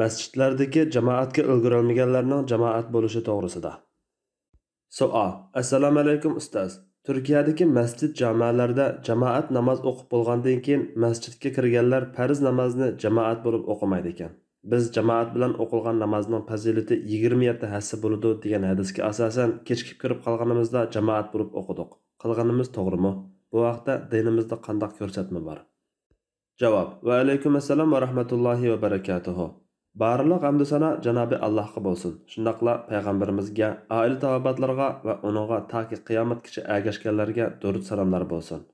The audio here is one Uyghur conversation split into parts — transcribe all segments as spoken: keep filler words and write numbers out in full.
مەسچىتلەردىكى جامائەتكە ئۈلگۈرەلمىگەنلەرنىڭ جامائەت بولۇشى توغرىسىدا. سوئال. ئەسسالامۇئەلەيكۇم ئۇستاز. تۈركىيەدىكى مەسچىت جامەلەردە جامائەت ناماز ئوقۇپ بولغاندىن كېيىن مەسچىتكە كىرگەنلەر پەرز نامازنى جامائەت بولۇپ ئوقۇمايدىكەن. بىز جامائەت بىلەن ئوقۇلغان نامازنىڭ پەزىلىتى يىگىرمە يەتتە ھەسسە بولىدۇ دېگەن ھەدىسكە ئاساسەن كېچىكىپ كىرىپ قالغىنىمىزدا جامائەت بولۇپ ئوقۇدۇق. قىلغىنىمىز توغرىمۇ؟ بۇ ھەقتە دىنىمىزدا قانداق كۆرسەتمە بار؟ جاۋاب. ۋەئەلەيكۇم ئەسسالام ۋە رەھمەتۇللاھى ۋە بەرىكاتۇھۇ. بارلىق ھەمدۇ سانا جانابى ئاللاھقا بولسۇن. شۇنداقلا پەيغەمبىرىمىزگە، ئائىلە تاۋابىئاتلىرىغا ۋە ئۇنىڭغا تاكى قىيامەتكىچە ئەگەشكەنلەرگە دۇرۇد سالاملار بولسۇن.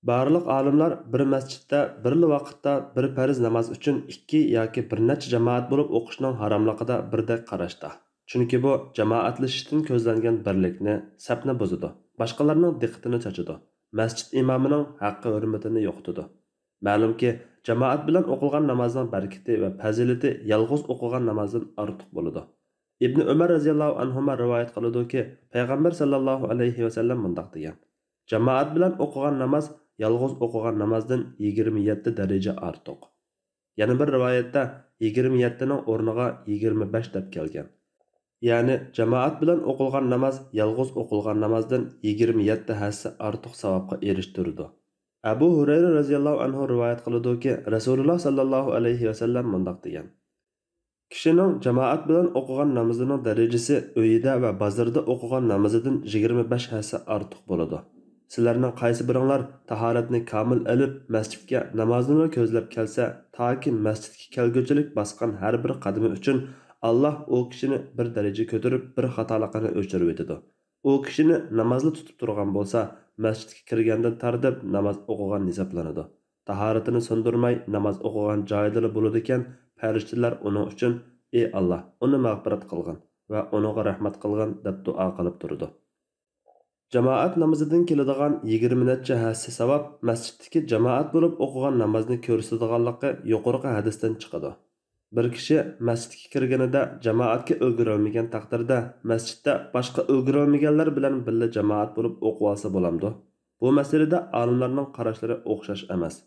بارلىق ئالىملار بىر مەسچىتتە بىرلا ۋاقىتتا بىر پەرز ناماز ئۈچۈن ئىككى ياكى بىر نەچچە جامائەت بولۇپ ئوقۇشنىڭ ھاراملىقىدا بىردەك قاراشتا. چۈنكى بۇ جامائەتلىشىشتىن كۆزلەنگەن بىرلىكنى، سەپنى بۇزىدۇ، باشقىلارنىڭ دىققىتىنى چاچىدۇ، مەسچىت ئىمامىنىڭ ھەققى-ھۆرمىتىنى يوقىتىدۇ. مەلۇمكى، جامائەت بىلەن ئوقۇلغان نامازنىڭ بەرىكىتى ۋە پەزىلىتى يالغۇز ئوقۇغان نامازدىن ئارتۇق بولىدۇ. ئىبنى ئۆمەر رەزىياللاھۇ ئەنھۇما رىۋايەت قىلىدۇكى، پەيغەمبەر ساللاللاھۇ ئەلەيھى ۋەسەللەم مۇنداق دېگەن: جامائەت بىلەن ئوقۇغان ناماز يالغۇز ئوقۇغان نامازدىن يىگىرمە يەتتە دەرىجە ئارتۇق. يەنە بىر رىۋايەتتە يىگىرمە يەتتىنىڭ ئورنىغا يىگىرمە بەش دەپ كەلگەن. يەنى جامائەت بىلەن ئوقۇلغان ناماز يالغۇز ئوقۇلغان نامازدىن يىگىرمە يەتتە ھەسسە ئارتۇق ساۋابقا ئېرىشتۈرىدۇ. ئەبۇ ھۇرەيرە رەزىياللاھۇ ئەنھۇ رىۋايەت قىلىدۇكى، رەسۇلۇللا ساللاللاھۇ ئەلەيھى ۋەسەللەم مۇنداق دېگەن: كىشىنىڭ جامائەت بىلەن ئوقۇغان نامىزىنىڭ دەرىجىسى ئۆيىدە ۋە بازىرىدا ئوقۇغان نامىزىدىن يىگىرمە بەش ھەسسە ئارتۇق بولىدۇ. سىلەرنىڭ قايسى بىرىڭلار تاھارەتنى كامىل ئېلىپ، مەسچىتكە نامازنىلا كۆزلەپ كەلسە، تاكى مەسچىتكە كەلگۈچىلىك باسقان ھەر بىر قەدىمى ئۈچۈن ئاللاھ ئۇ كىشىنى بىر دەرىجە كۆتۈرۈپ، بىر خاتالىقىنى ئۆچۈرۈۋېتىدۇ. ئۇ كىشىنى نامازلا تۇتۇپ تۇرغان بولسا، مەسچىتكە كىرگەندىن تارتىپ ناماز ئوقۇغان ھېسابلىنىدۇ. تاھارىتىنى سۇندۇرماي ناماز ئوقۇغان جايىدىلا بولىدىكەن، پەرىشتىلەر ئۇنىڭ ئۈچۈن، ئى ئاللاھ، ئۇنى مەغپىرەت قىلغىن ۋە ئۇنىڭغا رەھمەت قىلغىن، دەپ دۇئا قىلىپ تۇرىدۇ. جامائەت نامىزىدىن كېلىدىغان يىگىرمە نەچچە ھەسسە ساۋاب مەسچىتتىكى جامائەت بولۇپ ئوقۇغان نامازنى كۆرسىتىدىغانلىقى يۇقىرىقى ھەدىستىن چىقىدۇ. بىر كىشى مەسچىتكە كىرگىنىدە جامائەتكە ئۈلگۈرەلمىگەن تەقدىردە، مەسچىتتە باشقا ئۈلگۈرەلمىگەنلەر بىلەن بىللە جامائەت بولۇپ ئوقۇۋالسا بولامدۇ؟ بۇ مەسىلىدە ئالىملارنىڭ قاراشلىرى ئوخشاش ئەمەس.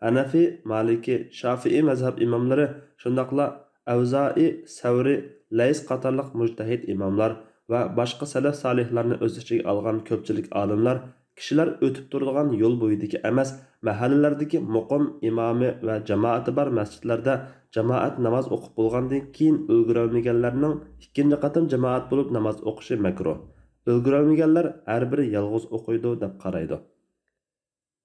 ھەنەفىي، مالىكىي، شافىئىي مەزھەپ ئىماملىرى، شۇنداقلا ئەۋزائىي، سەۋرىي، لەيس قاتارلىق مۇجتەھىد ئىماملار ۋە باشقا سەلەف سالىھلارنى ئۆز ئىچىگە ئالغان كۆپچىلىك ئالىملار، كىشىلەر ئۆتۈپ تۇرىدىغان يول بويىدىكى ئەمەس، مەھەللىلەردىكى مۇقىم ئىمامى ۋە جامائىتى بار مەسچىتلەردە جامائەت ناماز ئوقۇپ بولغاندىن كېيىن ئۈلگۈرەلمىگەنلەرنىڭ ئىككىنچى قېتىم جامائەت بولۇپ ناماز ئوقۇشى مەكرۇھ. ئۈلگۈرەلمىگەنلەر ھەر بىرى يالغۇز ئوقۇيدۇ، دەپ قارايدۇ.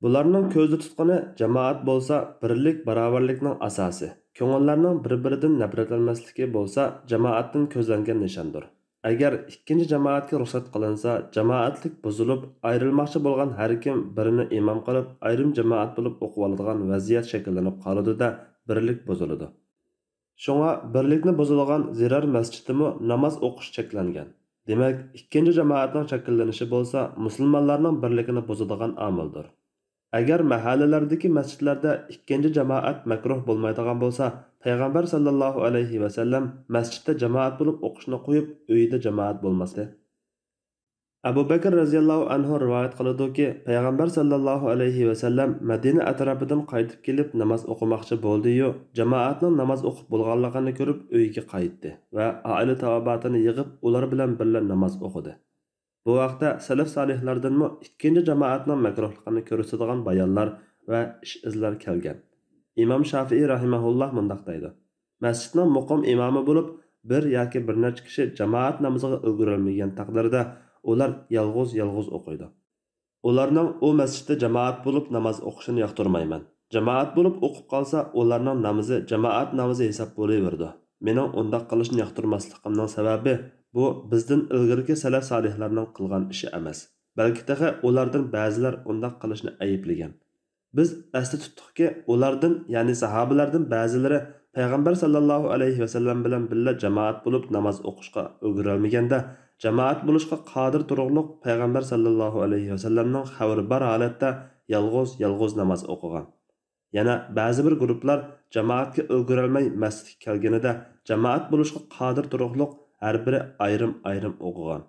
بۇلارنىڭ كۆزدە تۇتقىنى جامائەت بولسا بىرلىك، باراۋەرلىكنىڭ ئاساسى، كۆڭۈللەرنىڭ بىر-بىرىدىن نەپرەتلەنمەسلىكى بولسا جامائەتتىن كۆزلەنگەن نىشاندۇر. ئەگەر ئىككىنچى جامائەتكە رۇخسەت قىلىنسا، جامائەتلىك بۇزۇلۇپ، ئايرىلماقچى بولغان ھەر كىم بىرىنى ئىمام قىلىپ، ئايرىم جامائەت بولۇپ ئوقۇۋالىدىغان ۋەزىيەت شەكىللىنىپ قالىدۇ-دە، بىرلىك بۇزۇلىدۇ. شۇڭا بىرلىكنى بۇزىدىغان زىرار مەسچىتىمۇ ناماز ئوقۇش چەكلەنگەن. دېمەك، ئىككىنچى جامائەتنىڭ شەكىللىنىشى بولسا مۇسۇلمانلارنىڭ بىرلىكىنى بۇزىدىغان ئامىلدۇر. ئەگەر مەھەللىلەردىكى مەسچىتلەردە ئىككىنچى جامائەت مەكرۇھ بولمايدىغان بولسا، پەيغەمبەر ساللاللاھۇ ئەلەيھى ۋەسەللەم مەسچىتتە جامائەت بولۇپ ئوقۇشنى قويۇپ، ئۆيىدە جامائەت بولماستى. ئەبۇ بەكىر رەزىياللاھۇ ئەنھۇ رىۋايەت قىلىدۇكى، پەيغەمبەر ساللاللاھۇ ئەلەيھى ۋەسەللەم مەدىنە ئەتراپىدىن قايتىپ كېلىپ ناماز ئوقۇماقچى بولدى-يۇ، جامائەتنىڭ ناماز ئوقۇپ بولغانلىقىنى كۆرۈپ ئۆيىگە قايتتى ۋە ئائىلە تاۋابىئاتىنى يىغىپ ئۇلار بىلەن بىللە ناماز ئوقۇدى. بۇ ھەقتە سەلەف سالىھلاردىنمۇ ئىككىنچى جامائەتنىڭ مەكرۇھلۇقىنى كۆرسىتىدىغان بايانلار ۋە ئىش-ئىزلار كەلگەن. ئىمام شافىئىي رەھىمەھۇللاھ مۇنداق دەيدۇ: مەسچىتنىڭ مۇقىم ئىمامى بولۇپ، بىر ياكى بىر نەچچە كىشى جامائەت نامىزىغا ئۈلگۈرەلمىگەن تەقدىردە، ئۇلار يالغۇز-يالغۇز ئوقۇيدۇ. ئۇلارنىڭ ئۇ مەسچىتتە جامائەت بولۇپ ناماز ئوقۇشىنى ياقتۇرمايمەن. جامائەت بولۇپ ئوقۇپ قالسا، ئۇلارنىڭ نامىزى جامائەت نامىزى ھېساب بولۇۋېرىدۇ. مېنىڭ ئۇنداق قىلىشنى ياقتۇرماسلىقىمنىڭ سەۋەبى، بۇ بىزدىن ئىلگىرىكى سەلەف سالىھلارنىڭ قىلغان ئىشى ئەمەس، بەلكى تېخى ئۇلاردىن بەزىلەر ئۇنداق قىلىشنى ئەيىبلىگەن. بىز ئەستە تۇتتۇقكى، ئۇلاردىن، يەنى ساھابىلەردىن بەزىلىرى پەيغەمبەر ساللاللاھۇ ئەلەيھى ۋەسەللەم بىلەن بىللە جامائەت بولۇپ ناماز ئوقۇشقا ئۈلگۈرەلمىگەندە، جامائەت بولۇشقا قادىر تۇرۇقلۇق پەيغەمبەر ساللاللاھۇ ئەلەيھى ۋەسەللەمنىڭ خەۋىرى بار ھالەتتە يالغۇز، يالغۇز ناماز ئوقۇغان. يەنە بەزى بىر گۇرۇپپىلار جامائەتكە ئۈلگۈرەلمەي مەسچىتكە كەلگىنىدە، جامائەت بولۇشقا قادىر تۇرۇقلۇق ھەر بىرى ئايرىم-ئايرىم ئوقۇغان.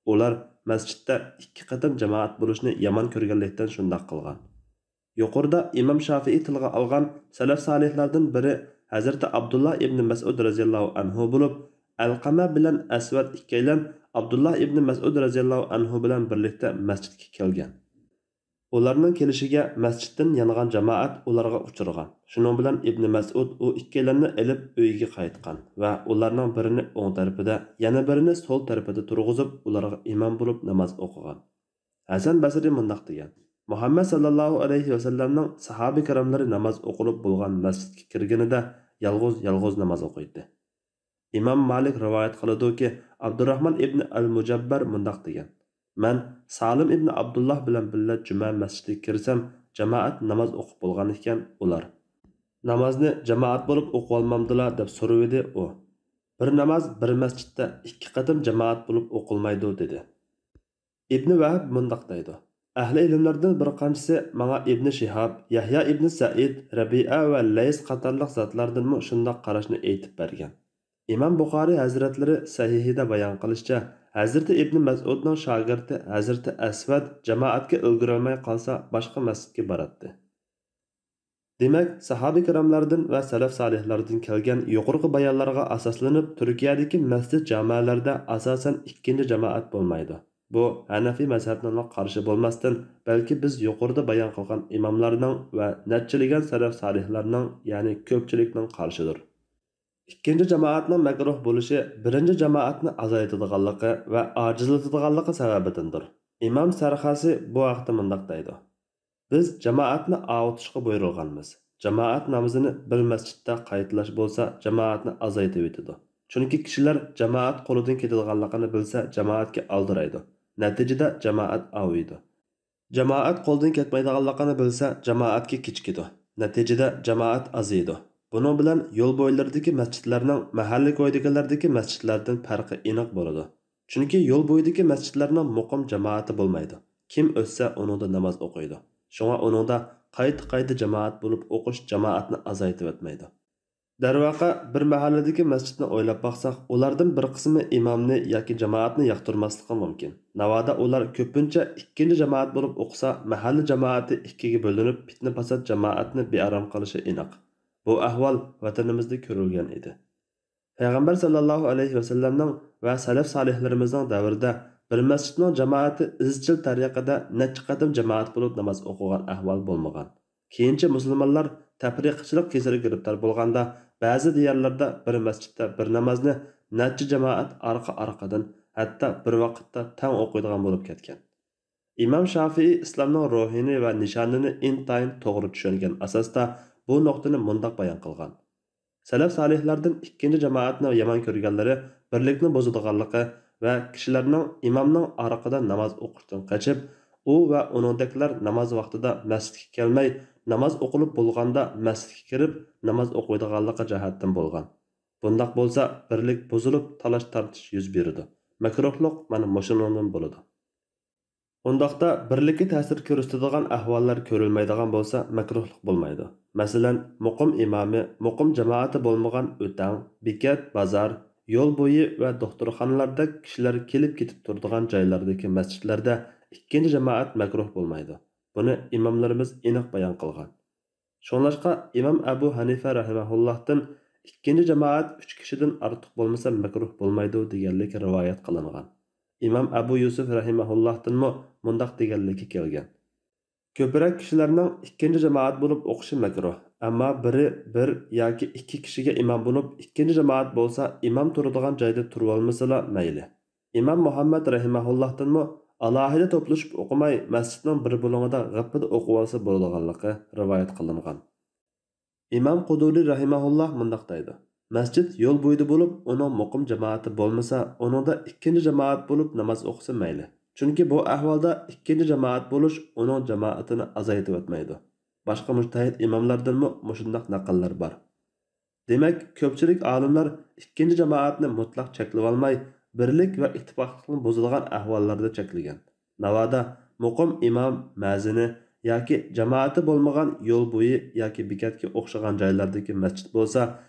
ئۇلار مەسچىتتە ئىككى قېتىم جامائەت بولۇشنى يامان كۆرگەنلىكتىن شۇنداق قىلغان. يۇقىرىدا ئىمام شافىئى تىلغا ئالغان سەلەف سالىھلاردىن بىرى ھەزرىتى ئابدۇللا ئىبنى مەسئۇد رەزىياللاھۇ ئەنھۇ بولۇپ، ئەلقەمە بىلەن ئەسۋەد ئىككىيلەن ئابدۇللا ئىبنى مەسئۇد رەزىياللاھۇ ئەنھۇ بىلەن بىرلىكتە مەسچىتكە كەلگەن. ئۇلارنىڭ كېلىشىگە مەسچىتتىن يانغان جامائەت ئۇلارغا ئۇچرىغان. شۇنىڭ بىلەن ئىبنى مەسئۇد ئۇ ئىككىيلەننى ئېلىپ ئۆيىگە قايتقان ۋە ئۇلارنىڭ بىرىنى ئوڭ تەرىپىدە، يەنە بىرىنى سول تەرىپىدە تۇرغۇزۇپ، ئۇلارغا ئىمام بولۇپ ناماز ئوقۇغان. ھەسەن بەسرى مۇنداق دېگەن: مۇھەممەد ساللاللاھۇ ئەلەيھى ۋەسەللەمنىڭ ساھابە كىراملىرى ناماز ئوقۇلۇپ بولغان مەسچىتكە كىرگىنىدە يالغۇز، يالغۇز ناماز ئوقۇيتتى. ئىمام مالىك رىۋايەت قىلىدۇكى، ئابدۇراھمان ئىبنى ئەل مۇجەببەر مۇنداق دېگەن: مەن سالىم ئىبنى ئابدۇللاھ بىلەن بىللە جۈمە مەسچىتىگە كىرسەم، جامائەت ناماز ئوقۇپ بولغان ئىكەن، ئۇلار: «نامازنى جامائەت بولۇپ ئوقۇۋالمامدىلا؟» دەپ سورىۋىدى ئۇ. «بىر ناماز بىر مەسچىتتە ئىككى قېتىم جامائەت بولۇپ ئوقۇلمايدۇ» دېدى. ئىبنى ۋەھب مۇنداق دەيدۇ: ئەھلى ئىلىملەردىن بىر قانچىسى ماڭا ئىبنى شىھاب، يەھيا ئىبنى سەئىد، رەبىئە ۋە لەيس قاتارلىق زاتلاردىنمۇ شۇنداق قاراشنى ئېيتىپ بەرگەن. ئىمام بۇخارىي ھەزرەتلىرى سەھىھىدە بايان قىلىشىچە، ھەزرىتى ئىبنى مەسئۇدنىڭ شاگىرتى ھەزرىتى ئەسۋەد جامائەتكە ئۈلگۈرەلمەي قالسا، باشقا مەسچىتكە باراتتى. دېمەك، ساھابە كىراملاردىن ۋە سەلەف سالىھلاردىن كەلگەن يۇقىرىقى بايانلارغا ئاساسلىنىپ، تۈركىيەدىكى مەسچىت جامەلەردە ئاساسەن ئىككىنچى جامائەت بولمايدۇ. بۇ ھەنەفىي مەزھەپنىڭلا قارىشى بولماستىن، بەلكى بىز يۇقىرىدا بايان قىلغان ئىماملارنىڭ ۋە نەچچىلىگەن سەلەف سالىھلارنىڭ، يەنى كۆپچىلىكنىڭ قارىشىدۇر. ئىككىنچى جامائەتنىڭ مەكرۇھ بولۇشى بىرىنچى جامائەتنى ئازايتىدىغانلىقى ۋە ئاجىزلىتىدىغانلىقى سەۋەبىدىندۇر. ئىمام سەرخاسى بۇ ھەقتە مۇنداق دەيدۇ: بىز جامائەتنى ئاۋۇتۇشقا بۇيرۇلغانمىز. جامائەت نامىزىنى بىر مەسچىتتە قايتىلاش بولسا، جامائەتنى ئازايتىۋېتىدۇ. چۈنكى كىشىلەر جامائەت قولىدىن كېتىدىغانلىقىنى بىلسە، جامائەتكە ئالدىرايدۇ. نەتىجىدە جامائەت ئاۋۇيدۇ. جامائەت قولدىن كەتمەيدىغانلىقىنى بىلسە، جامائەتكە كېچىكىدۇ. نەتىجىدە جامائەت ئازىيىدۇ. بۇنىڭ بىلەن يول بويلىرىدىكى مەسچىتلەرنىڭ مەھەللە كويىدىكىلەردىكى مەسچىتلەردىن پەرقى ئېنىق بولىدۇ. چۈنكى يول بويىدىكى مەسچىتلەرنىڭ مۇقىم جامائىتى بولمايدۇ. كىم ئۆتسە، ئۇنىڭدا ناماز ئوقۇيدۇ. شۇڭا ئۇنىڭدا قايتا-قايتا جامائەت بولۇپ ئوقۇش جامائەتنى ئازايتىۋەتمەيدۇ. دەرۋەقە، بىر مەھەللىدىكى مەسچىتنى ئويلاپ باقساق، ئۇلاردىن بىر قىسمى ئىمامنى ياكى جامائەتنى ياقتۇرماسلىقى مۇمكىن. ناۋادا ئۇلار كۆپىنچە ئىككىنچى جامائەت بولۇپ ئوقۇسا، مەھەللە جامائىتى ئىككىگە بۆلۈنۈپ، پىتنە-پاسات جامائەتنى بىئارام قىلىشى ئېنىق. بۇ ئەھۋال ۋەتىنىمىزدە كۆرۈلگەن ئىدى. پەيغەمبەر ساللاللاھۇ ئەلەيھى ۋەسەللەمنىڭ ۋە سەلەف سالىھلىرىمىزنىڭ دەۋرىدە بىر مەسچىتنىڭ جامائىتى ئىزچىل تەرىقىدە نەچچە قېتىم جامائەت بولۇپ ناماز ئوقۇغان ئەھۋال بولمىغان. كېيىنچە مۇسۇلمانلار تەپرىقىچىلىق كېسىلىگە گىرىپتار بولغاندا، بەزى دىيارلاردا بىر مەسچىتتە بىر نامازنى نەچچە جامائەت ئارقا-ئارقىدىن، ھەتتا بىر ۋاقىتتا تەڭ ئوقۇيدىغان بولۇپ كەتكەن. ئىمام شافىئىي ئىسلامنىڭ روھىنى ۋە نىشانىنى ئىنتايىن توغرا چۈشەنگەن ئاساستا بۇ نۇقتىنى مۇنداق بايان قىلغان: سەلەف سالىھلاردىن ئىككىنچى جامائەتنى يامان كۆرگەنلىرى بىرلىكنى بۇزىدىغانلىقى ۋە كىشىلەرنىڭ ئىمامنىڭ ئارقىدا ناماز ئوقۇشتىن قېچىپ، ئۇ ۋە ئۇنىڭدەكلەر ناماز ۋاقتىدا مەسچىتكە كەلمەي، ناماز ئوقۇلۇپ بولغاندا مەسچىتكە كىرىپ ناماز ئوقۇيدىغانلىقى جەھەتتىن بولغان. بۇنداق بولسا، بىرلىك بۇزۇلۇپ، تالاش-تارتىش يۈز بېرىدۇ، مەكرۇھلۇق مانا مۇشۇنىڭدىن بولىدۇ. ئۇنداقتا بىرلىككە تەسىر كۆرسىتىدىغان ئەھۋاللار كۆرۈلمەيدىغان بولسا، مەكرۇھلۇق بولمايدۇ. مەسىلەن، مۇقىم ئىمامى، مۇقىم جامائىتى بولمىغان ئۆتەڭ، بېكەت، بازار، يول بويى ۋە دوختۇرخانىلاردەك كىشىلەر كېلىپ-كېتىپ تۇرىدىغان جايلاردىكى مەسچىتلەردە ئىككىنچى جامائەت مەكرۇھ بولمايدۇ. بۇنى ئىماملىرىمىز ئېنىق بايان قىلغان. شۇڭلاشقا ئىمام ئەبۇ ھەنىفە رەھىمەھۇللاھتىن ئىككىنچى جامائەت ئۈچ كىشىدىن ئارتۇق بولمىسا مەكرۇھ بولمايدۇ دېگەنلىك رىۋايەت قىلىنغان. ئىمام ئەبۇ يۈسۈف رەھىمەھۇللاھتىنمۇ مۇنداق دېگەنلىكى كەلگەن: كۆپرەك كىشىلەرنىڭ ئىككىنچى جامائەت بولۇپ ئوقۇشى مەكرۇھ، ئەمما بىرى بىر ياكى ئىككى كىشىگە ئىمام بولۇپ، ئىككىنچى جامائەت بولسا ئىمام تۇرىدىغان جايدا تۇرۇۋالمىسىلا مەيلى. ئىمام مۇھەممەد رەھىمەھۇللاھتىنمۇ ئالاھىدە توپلىشىپ ئوقۇماي، مەسچىتنىڭ بىر بۇلۇڭىدا غىپپىدە ئوقۇۋالسا بولىدىغانلىقى رىۋايەت قىلىنغان. ئىمام قۇدۇرى رەھىمەھۇللاھ مۇنداق دەيدۇ: مەسچىت يول بويىدا بولۇپ، ئۇنىڭ مۇقىم جامائىتى بولمىسا، ئۇنىڭدا ئىككىنچى جامائەت بولۇپ ناماز ئوقۇسا مەيلى. چۈنكى بۇ ئەھۋالدا ئىككىنچى جامائەت بولۇش ئۇنىڭ جامائىتىنى ئازايتىۋەتمەيدۇ. باشقا مۇجتەھىد ئىماملاردىنمۇ مۇشۇنداق نەقىللەر بار. دېمەك، كۆپچىلىك ئالىملار ئىككىنچى جامائەتنى مۇتلەق چەكلىۋالماي، بىرلىك ۋە ئىتتىپاقلىقنى بۇزىدىغان ئەھۋاللاردا چەكلىگەن. ناۋادا مۇقىم ئىمام، مەزىنى ياكى جامائىتى بولمىغان يول بويى ياكى بېكەتكە ئوخشىغان جايلاردىكى مەسچىت بولسا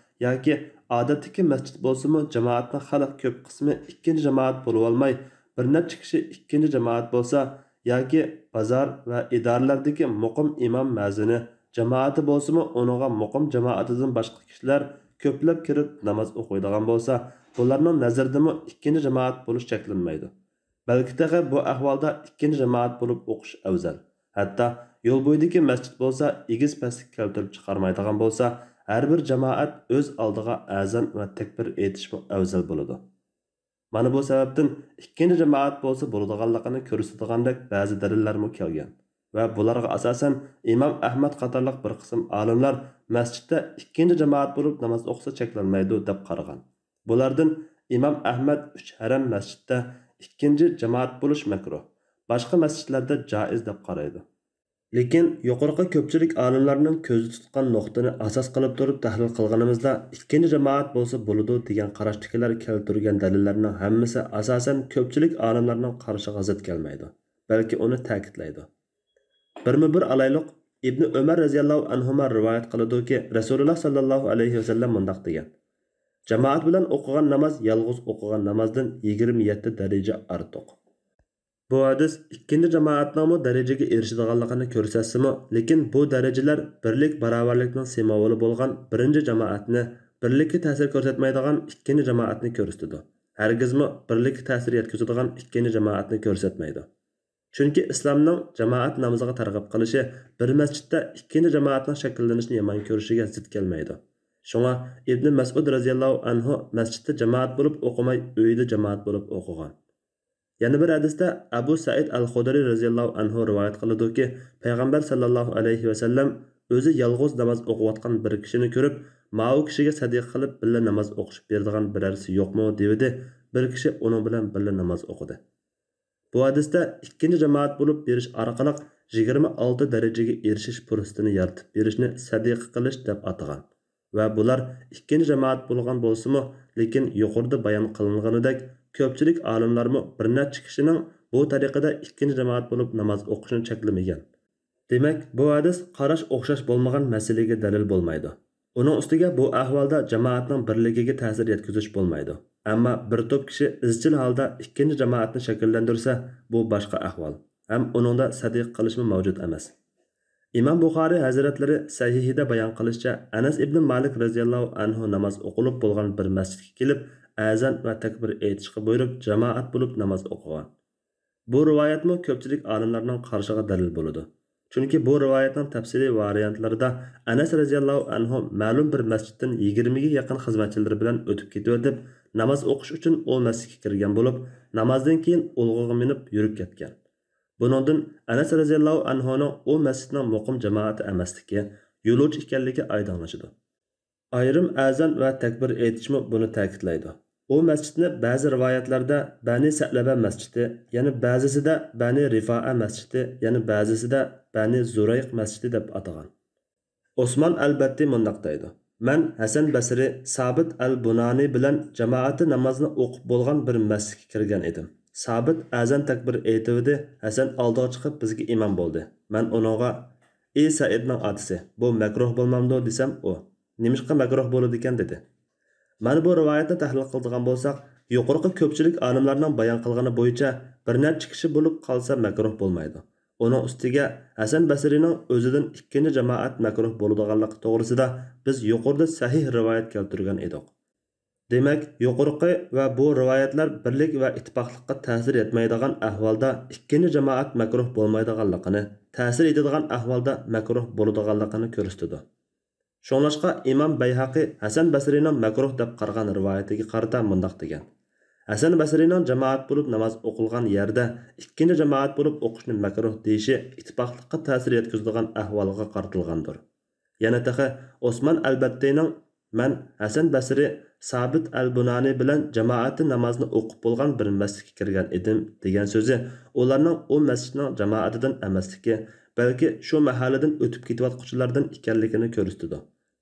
ياكى ئادەتتىكى مەسچىت بولسىمۇ، جامائەتنىڭ خېلى كۆپ قىسمى ئىككىنچى جامائەت بولۇۋالماي، بىر نەچچە كىشى ئىككىنچى جامائەت بولسا ياكى بازار ۋە ئىدارىلەردىكى مۇقىم ئىمام، مەزىنى جامائىتى بولسىمۇ، ئۇنىڭغا مۇقىم جامائىتىدىن باشقا كىشىلەر كۆپلەپ كىرىپ ناماز ئوقۇيدىغان بولسا، بۇلارنىڭ نەزىرىدىمۇ ئىككىنچى جامائەت بولۇش چەكلەنمەيدۇ. بەلكى تېخى بۇ ئەھۋالدا ئىككىنچى جامائەت بولۇپ ئوقۇش ئەۋزەل. ھەتتا يول بويىدىكى مەسچىت بولسا ئېگىز-پەسلىك كەلتۈرۈپ چىقارمايدىغان بولسا، ھەر بىر جامائەت ئۆز ئالدىغا ئەزان ۋە تەكبىر ئېيتىشمۇ ئەۋزەل بولىدۇ. مانا بۇ سەۋەبتىن ئىككىنچى جامائەت بولسا بولىدىغانلىقىنى كۆرسىتىدىغاندەك بەزى دەلىللەرمۇ كەلگەن ۋە بۇلارغا ئاساسەن ئىمام ئەھمەد قاتارلىق بىر قىسىم ئالىملار مەسچىتتە ئىككىنچى جامائەت بولۇپ ناماز ئوقۇسا چەكلەنمەيدۇ دەپ قارىغان. بۇلاردىن ئىمام ئەھمەد ئۈچ ھەرەم مەسچىتتە ئىككىنچى جامائەت بولۇش مەكرۇھ، باشقا مەسچىتلەردە جائىز دەپ قارايدۇ. لېكىن يۇقىرىقى كۆپچىلىك ئالىملارنىڭ كۆزدە تۇتقان نۇقتىنى ئاساس قىلىپ تۇرۇپ تەھلىل قىلغىنىمىزدا، ئىككىنچى جامائەت بولسا بولىدۇ دېگەن قاراشتىكىلەر كەلتۈرگەن دەلىللەرنىڭ ھەممىسى ئاساسەن كۆپچىلىك ئالىملارنىڭ قارىشىغا زىت كەلمەيدۇ، بەلكى ئۇنى تەكىتلەيدۇ. بىرمۇبىر ئالايلۇق، ئىبنى ئۆمەر رەزىياللاھۇ ئەنھۇما رىۋايەت قىلىدۇكى، رەسۇلۇللا ساللاللاھۇ ئەلەيھى ۋەسەللەم مۇنداق دېگەن: «جامائەت بىلەن ئوقۇغان ناماز يالغۇز ئوقۇغان نامازدىن يىگىرمە يەتتە دەرىجە ئارتۇق.» بۇ ھەدىس ئىككىنچى جامائەتنىڭمۇ دەرىجىگە ئېرىشىدىغانلىقىنى كۆرسەتسىمۇ، لېكىن بۇ دەرىجىلەر بىرلىك، باراۋەرلىكنىڭ سىمۋولى بولغان بىرىنچى جامائەتنى بىرلىككە تەسىر كۆرسەتمەيدىغان ئىككىنچى جامائەتنى كۆرسىتىدۇ. ھەرگىزمۇ بىرلىككە تەسىر يەتكۈزىدىغان ئىككىنچى جامائەتنى كۆرسەتمەيدۇ. چۈنكى ئىسلامنىڭ جامائەت نامىزىغا تەرغىب قىلىشى بىر مەسچىتتە ئىككىنچى جامائەتنىڭ شەكىللىنىشىنى يامان كۆرۈشىگە زىت كەلمەيدۇ. شۇڭا ئىبنى مەسئۇد رەزىياللاھۇ ئەنھۇ مەسچىتتە جامائەت بولۇپ ئوقۇماي، ئۆيىدە جامائەت بولۇپ ئوقۇغان. يەنە بىر ھەدىستە ئەبۇ سەئىد ئەل خۇدرى رەزىياللاھۇ ئەنھۇ رىۋايەت قىلىدۇكى، پەيغەمبەر ساللاللاھۇ ئەلەيھى ۋەسەللەم ئۆزى يالغۇز ناماز ئوقۇۋاتقان بىر كىشىنى كۆرۈپ، ماۋۇ كىشىگە سەدىقە قىلىپ بىللە ناماز ئوقۇشۇپ بېرىدىغان بىرەرسى يوقمۇ؟ دېۋىدى. بىر كىشى ئۇنىڭ بىلەن بىللە ناماز ئوقۇدى. بۇ ھەدىستە ئىككىنچى جامائەت بولۇپ بېرىش ئارقىلىق يىگىرمە ئالتە دەرىجىگە ئېرىشىش پۇرسىتىنى يارىتىپ بېرىشنى سەدىقە قىلىش دەپ ئاتىغان. ۋە بۇلار ئىككىنچى جامائەت بولغان بولسىمۇ، لېكىن يۇقىرىدا بايان قىلىنغىنىدەك، كۆپچىلىك ئالىملارمۇ بىر نەچچە كىشىنىڭ بۇ تەرىقىدە ئىككىنچى جامائەت بولۇپ ناماز ئوقۇشىنى چەكلىمىگەن. دېمەك، بۇ ھەدىس قاراش ئوخشاش بولمىغان مەسىلىگە دەلىل بولمايدۇ. ئۇنىڭ ئۈستىگە بۇ ئەھۋالدا جامائەتنىڭ بىرلىكىگە تەسىر يەتكۈزۈش بولمايدۇ. ئەمما بىر توپ كىشى ئىزچىل ھالدا ئىككىنچى جامائەتنى شەكىللەندۈرسە، بۇ باشقا ئەھۋال. ھەم ئۇنىڭدا سەدىقە قىلىشمۇ مەۋجۇت ئەمەس. ئىمام بۇخارىي ھەزرەتلىرى سەھىھىدە بايان قىلىشىچە، ئەنەس ئىبنى مالىك رەزىياللاھۇ ئەنھۇ ناماز ئوقۇلۇپ بولغان بىر مەسچىتكە كېلىپ، ئەزان ۋە تەكبىر ئېيتىشقا بۇيرۇپ، جامائەت بولۇپ ناماز ئوقۇغان. بۇ رىۋايەتمۇ كۆپچىلىك ئالىملارنىڭ قارىشىغا دەلىل بولىدۇ. چۈنكى بۇ رىۋايەتنىڭ تەپسىلىي ۋارىيانتلىرىدا ئەنەس رەزىياللاھۇ ئەنھۇ مەلۇم بىر مەسچىتتىن يىگىرمىگە يېقىن خىزمەتچىلىرى بىلەن ئۆتۈپ كېتىۋېتىپ، ناماز ئوقۇش ئۈچۈن ئۇ مەسچىتكە كىرگەن بولۇپ، نامازدىن كېيىن ئۇلىغىغا مىنىپ يۈرۈپ كەتكەن. بۇنىڭدىن ئەنەس رەزىياللاھۇ ئەنھۇنىڭ ئۇ مەسچىتنىڭ مۇقىم جامائەت ئەمەسلىكى، يولۇچى ئىكەنلىكى ئايدىڭلىشىدۇ. ئايرىم ئەزان ۋە تەكبىر ئېيتىشمۇ بۇنى تەكىتلەيدۇ. ئۇ مەسچىتنى بەزى رىۋايەتلەردە بەنى سەلەبە مەسچىتى، يەنە بەزىسىدە بەنى رىفائە مەسچىتى، يەنە بەزىسىدە بەنى زۇرەيق مەسچىتى دەپ ئاتىغان. ئوسمان ئەلبەتتى مۇنداق دەيدۇ: مەن ھەسەن بەسرى، سابىت ئەل بۇنانى بىلەن جامائەتتە نامازنى ئوقۇپ بولغان بىر مەسچىتكە كىرگەن ئىدىم. سابىت ئەزان تەكبىر ئېيتىۋىدى، ھەسەن ئالدىغا چىقىپ بىزگە ئىمام بولدى. مەن ئۇنىڭغا، ئى سەئىدنىڭ ئاتىسى، بۇ مەكرۇھ بولمامدۇ؟ دېسەم، ئۇ، نېمىشقا مەكرۇھ بولىدىكەن؟ دېدى. مانا بۇ رىۋايەتنى تەھلىل قىلىدىغان بولساق، يۇقىرىقى كۆپچىلىك ئالىملارنىڭ بايان قىلغىنى بويىچە بىر نەچچە كىشى بولۇپ قالسا مەكرۇھ بولمايدۇ. ئۇنىڭ ئۈستىگە ھەسەن بەسرىنىڭ ئۆزىدىن ئىككىنچى جامائەت مەكرۇھ بولىدىغانلىقى توغرىسىدا بىز يۇقىرىدا سەھىھ رىۋايەت كەلتۈرگەن ئىدۇق. دېمەك، يۇقىرىقى ۋە بۇ رىۋايەتلەر بىرلىك ۋە ئىتتىپاقلىققا تەسىر يەتمەيدىغان ئەھۋالدا ئىككىنچى جامائەت مەكرۇھ بولمايدىغانلىقىنى، تەسىر يېتىدىغان ئەھۋالدا مەكرۇھ بولىدىغانلىقىنى كۆرسىتىدۇ. شۇڭلاشقا ئىمام بەيھەقى ھەسەن بەسرىنىڭ مەكرۇھ دەپ قارىغان رىۋايىتىگە قارىتا مۇنداق دېگەن: ھەسەن بەسرىنىڭ جامائەت بولۇپ ناماز ئوقۇلغان يەردە ئىككىنچى جامائەت بولۇپ ئوقۇشنى مەكرۇھ دېيىشى ئىتتىپاقلىققا تەسىر يەتكۈزىدىغان ئەھۋالغا قارىتىلغاندۇر. يەنە تېخى ئوسمان ئەلبەتتىنىڭ، مەن ھەسەن بەسرى، سابىت ئەل بۇنانى بىلەن جامائەتتە نامازنى ئوقۇپ بولغان بىر مەسچىتكە كىرگەن ئىدىم دېگەن سۆزى ئۇلارنىڭ ئۇ مەسچىتنىڭ جامائىتىدىن ئەمەسلىكى، بەلكى شۇ مەھەللىدىن ئۆتۈپ كېتىۋاتقۇچىلاردىن ئىكەنلىكىنى كۆرسىتىدۇ.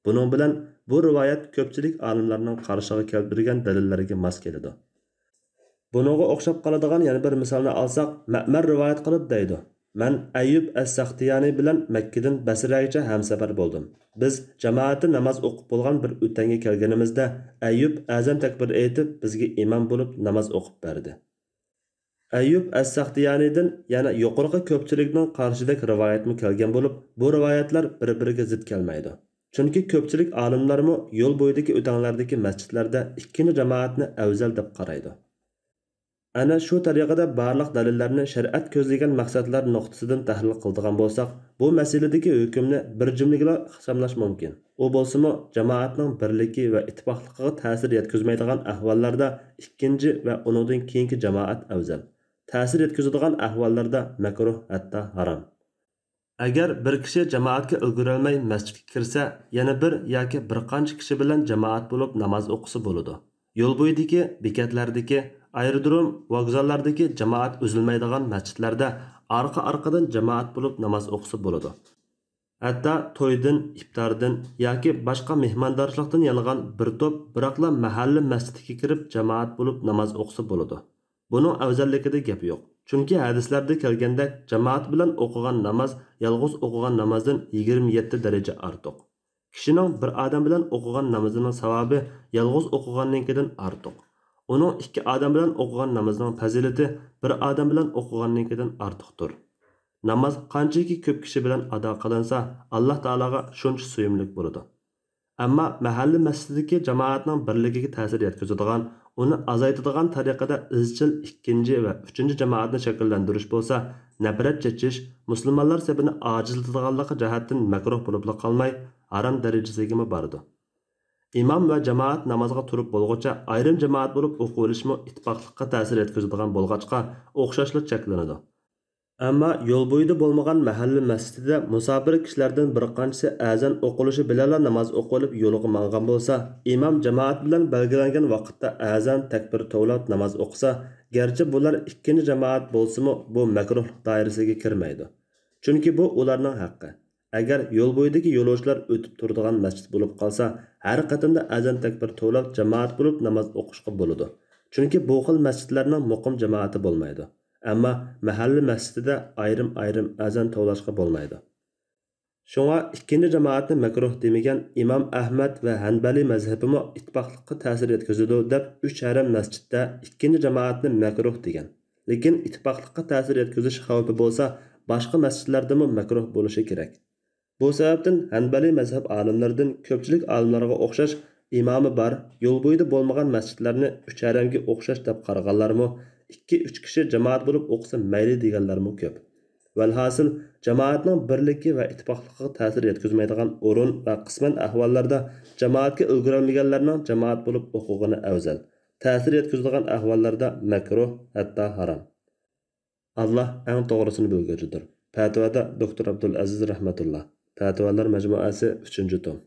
بۇنىڭ بىلەن بۇ رىۋايەت كۆپچىلىك ئالىملارنىڭ قارىشىغا كەلتۈرگەن دەلىللەرگە ماس كېلىدۇ. بۇنىڭغا ئوخشاپ قالىدىغان يەنە بىر مىسالنى ئالساق، مەمەر رىۋايەت قىلىپ دەيدۇ: مەن ئەييۇب ئەس-سەختىيانى بىلەن مەككىدىن بەسرەگىچە ھەمسەپەر بولدۇم. بىز جامائەتتە ناماز ئوقۇپ بولغان بىر ئۆتەڭگە كەلگىنىمىزدە، ئەييۇب ئەزان تەكبىر ئېيتىپ، بىزگە ئىمام بولۇپ ناماز ئوقۇپ بەردى. ئەييۇب ئەس-سەختىيانىدىن يەنە يۇقىرىقى كۆپچىلىكنىڭ قارىشىدەك رىۋايەتمۇ كەلگەن بولۇپ، بۇ رىۋايەتلەر بىر-بىرىگە زىت كەلمەيدۇ. چۈنكى كۆپچىلىك ئالىملارمۇ يول بويىدىكى ئۆتەڭلەردىكى مەسچىتلەردە ئىككىنچى جامائەتنى ئەۋزەل دەپ قارايدۇ. ئەنە شۇ تەرىقىدە بارلىق دەلىللەرنى شەرىئەت كۆزلىگەن مەقسەتلەر نۇقتىسىدىن تەھلىل قىلىدىغان بولساق، بۇ مەسىلىدىكى ھۆكۈمنى بىر جۈملىگىلا ئىخچاملاش مۇمكىن. ئۇ بولسىمۇ، جامائەتنىڭ بىرلىكى ۋە ئىتتىپاقلىقىغا تەسىر يەتكۈزمەيدىغان ئەھۋاللاردا ئىككىنچى ۋە ئۇنىڭدىن كېيىنكى جامائەت ئەۋزەل. تەسىر يەتكۈزىدىغان ئەھۋاللاردا مەكرۇھ، ھەتتا ھارام. ئەگەر بىر كىشى جامائەتكە ئۈلگۈرەلمەي مەسچىتكە كىرسە، يەنە بىر ياكى بىر قانچە كىشى بىلەن جامائەت بولۇپ ناماز ئوقۇسا بولىدۇ. يول بويىدىكى، بېكەتلەردىكى، ئايرودروم، ۋوگزاللاردىكى جامائەت ئۈزۈلمەيدىغان مەسچىتلەردە ئارقا-ئارقىدىن جامائەت بولۇپ ناماز ئوقۇسا بولىدۇ. ھەتتا تويدىن، ئىپتاردىن ياكى باشقا مېھماندارچىلىقتىن يانغان بىر توپ، بىراقلا مەھەللە مەسچىتىگە كىرىپ جامائەت بولۇپ ناماز ئوقۇسا بولىدۇ. بۇنىڭ ئەۋزەللىكىدە گەپ يوق. چۈنكى ھەدىسلەردە كەلگەندەك، جامائەت بىلەن ئوقۇغان ناماز يالغۇز ئوقۇغان نامازدىن يىگىرمە يەتتە دەرىجە ئارتۇق. كىشىنىڭ بىر ئادەم بىلەن ئوقۇغان نامىزىنىڭ ساۋابى يالغۇز ئوقۇغاننىڭكىدىن ئارتۇق. ئۇنىڭ ئىككى ئادەم بىلەن ئوقۇغان نامىزىنىڭ پەزىلىتى بىر ئادەم بىلەن ئوقۇغاننىڭكىدىن ئارتۇقتۇر. ناماز قانچىكى كۆپ كىشى بىلەن ئادا قىلىنسا، ئاللا تائالاغا شۇنچە سۆيۈملۈك بولىدۇ. ئەمما مەھەللە مەسچىتىدىكى جامائەتنىڭ بىرلىكىگە تەسىر يەتكۈزىدىغان، ئۇنى ئازايتىدىغان تەرىقىدە ئىزچىل ئىككىنچى ۋە ئۈچىنچى جامائەتنى شەكىللەندۈرۈش بولسا، نەپرەت چېچىش، مۇسۇلمانلار سېپىنى ئاجىزلىتىدىغانلىقى جەھەتتىن مەكرۇھ بولۇپلا قالماي، ھارام دەرىجىسىگىمۇ بارىدۇ. ئىمام ۋە جامائەت نامازغا تۇرۇپ بولغۇچە ئايرىم جامائەت بولۇپ ئوقۇۋېلىشمۇ ئىتتىپاقلىققا تەسىر يەتكۈزىدىغان بولغاچقا، ئوخشاشلا چەكلىنىدۇ. ئەمما يول بويىدا بولمىغان مەھەللە مەسچىتىدە مۇساپىر كىشىلەردىن بىر قانچىسى ئەزان ئوقۇلۇشى بىلەنلا ناماز ئوقۇۋېلىپ يولىغا ماڭغان بولسا، ئىمام جامائەت بىلەن بەلگىلەنگەن ۋاقىتتا ئەزان، تەكبىر توۋلاپ ناماز ئوقۇسا، گەرچە بۇلار ئىككىنچى جامائەت بولسىمۇ، بۇ مەكرۇھلۇق دائىرىسىگە كىرمەيدۇ. چۈنكى بۇ ئۇلارنىڭ ھەققى. ئەگەر يول بويىدىكى يولۇچىلار ئۆتۈپ تۇرىدىغان مەسچىت بولۇپ قالسا، ھەر قېتىمدا ئەزان، تەكبىر توۋلاپ جامائەت بولۇپ ناماز ئوقۇشقا بولىدۇ. چۈنكى بۇ خىل مەسچىتلەرنىڭ مۇقىم جامائىتى بولمايدۇ. ئەمما مەھەللە مەسچىتىدە ئايرىم-ئايرىم ئەزان توۋلاشقا بولمايدۇ. شۇڭا ئىككىنچى جامائەتنى مەكرۇھ دېمىگەن ئىمام ئەھمەد ۋە ھەنبەلىي مەزھىپىمۇ ئىتتىپاقلىققا تەسىر يەتكۈزىدۇ دەپ ئۈچ ھەرەم مەسچىتتە ئىككىنچى جامائەتنى مەكرۇھ دېگەن. لېكىن ئىتتىپاقلىققا تەسىر يەتكۈزۈش خەۋپى بولسا باشقا مەسچىتلەردىمۇ مەكرۇھ بولۇشى كېرەك. بۇ سەۋەبتىن ھەنبەلىي مەزھەپ ئالىملىرىدىن كۆپچىلىك ئالىملارغا ئوخشاش ئىمامى بار، يول بويىدا بولمىغان مەسچىتلەرنى ئۈچ ھەرەمگە ئوخشاش دەپ قارىغانلارمۇ، ئىككى-ئۈچ كىشى جامائەت بولۇپ ئوقۇسا مەيلى دېگەنلەرمۇ كۆپ. ۋەلھاسىل، جامائەتنىڭ بىرلىكى ۋە ئىتتىپاقلىقىغا تەسىر يەتكۈزمەيدىغان ئورۇن ۋە قىسمەن ئەھۋاللاردا جامائەتكە ئۈلگۈرەلمىگەنلەرنىڭ جامائەت بولۇپ ئوقۇغىنى ئەۋزەل. تەسىر يەتكۈزىدىغان ئەھۋاللاردا مەكرۇھ، ھەتتا ھارام. ئاللا ئەڭ توغرىسىنى بىلگۈچىدۇر. پەتىۋادا دوكتور ئابدۇلئەزىز رەھمەتۇللا. پەتىۋالار مەجمۇئەسى، ئۈچىنچى توم.